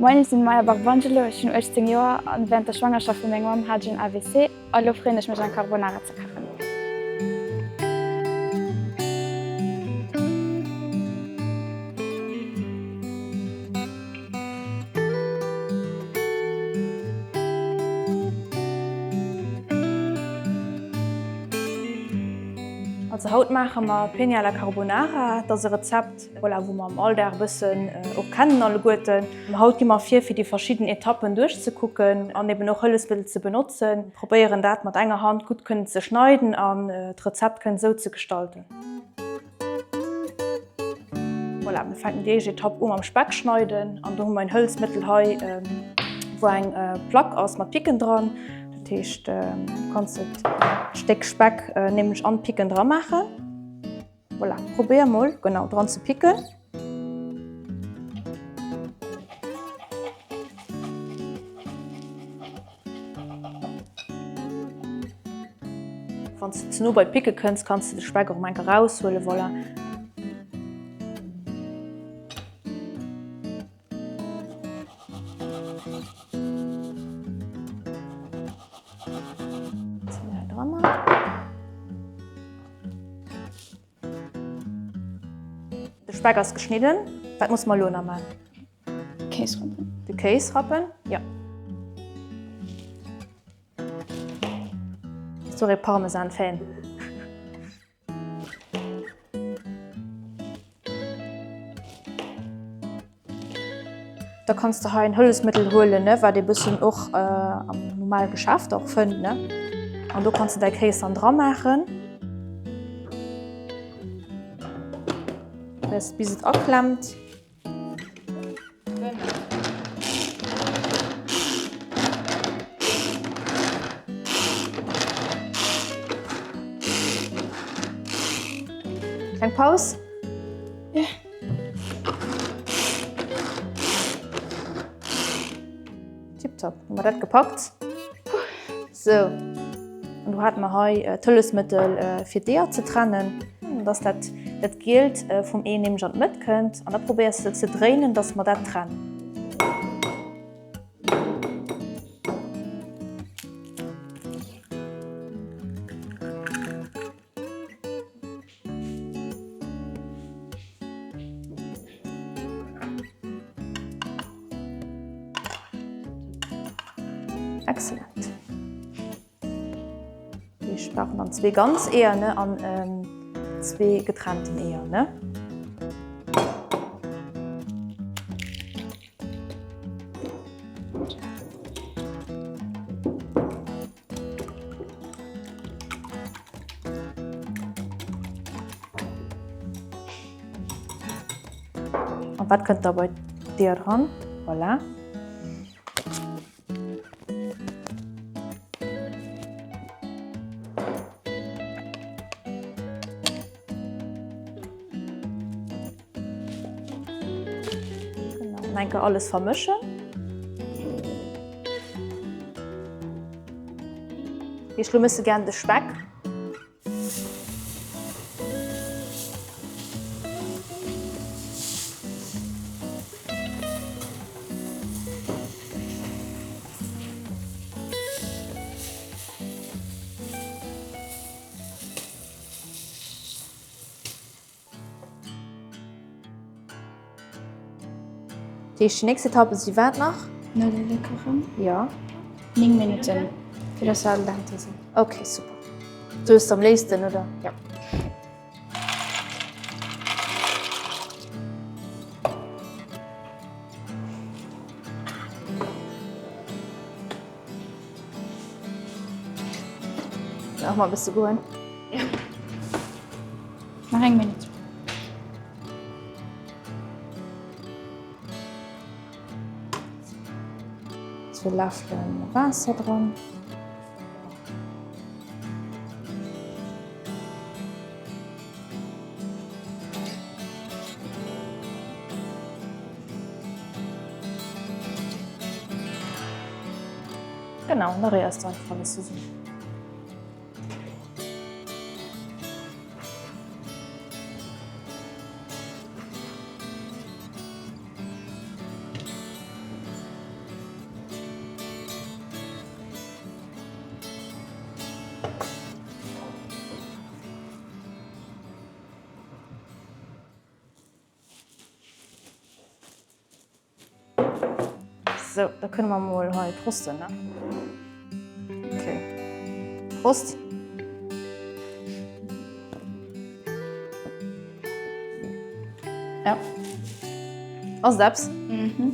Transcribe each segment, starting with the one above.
Moien, ech sinn d'Maya Barbangelo, ech hunn 18 Joer an wärend der Schwangerschaft vu mengem Mamm hat ech en AVC a lo freeën ech mech eng Carbonara ze kachen. Also haut maache mer Penne alla Carbonara. Dat ass e Rezept, voilà, wou mer am Alldag e bëssen och kennen alleguerten. Haut gi mer vir, fir déi verschidden Etappen duerchzekucken an eben och Hëllefsmëttel ze benotzen. Probéieren dat mat enger Hand gutt kënnen ze schneiden an d'Rezept kënnen esou ze gestalten. Voilà, mir fänken déi éischt Etapp u mam Speck schneiden an do hu mer en Hëllefsmëttel hei, wou eng Plack ass mat Picken dran. Dat heescht, du kanns et d'Stéck Speck nämlech an d'Picken dra maachen. Voilà, probéier mol genau dran ze picken. Wann s de ze no bei d'Picke kënns, kanns de de Speck och eng Kéier raushuelen. Voilà. De Speck ass geschnidden. Wat musse mer elo nach maachen? Kéis rappen. De Kéis rappen, ja. Bass du och ee Parmesan-Fan? Da kanns de hei en Hëllefsmëttel huelen, ne, wat ee bëssen och am normale Geschäft och fënnt, ne. An do kanns de däi Kéis dann dra maachen. Bis et aklemmt. Kleng Paus? Ja. Tipptopp, hu mer dat gepackt. Sou, an do hate mer hei d'Hëllefsmëttel fir d'Eeër ze trennen, dass dat dat Gielt vum Ee nämlech an d'Mëtt kënnt an da probéiers de ze dréinen, dass mer dat trennen. Excellent. Ich brauchen dann zwee ganz Eeër ne an ähm, zwee getrennten Eeër ne. An wat kënnt da bei dir dran? Voilà. Genau, enke alles vermëschen. Ech lo mësse gern de Speck. Déi nächst Etappe si wat nach? Nuddele kachen. Ja. 9 Minutten, fir dass se al dente sinn. Okay, super. Du hues am léifsten, oder? Ja. Nach mal bësse goen. Ja. Nach eng Minutt. Zwee Läffelen Waasser dran. Genau, da réiers du einfach alles zesummen. Sou, da kënne mer mol hei prosten, ne? Okay. Prost! Ja. Ass et eppes? Mhm.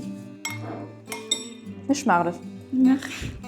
Mir schmaacht et. Merci.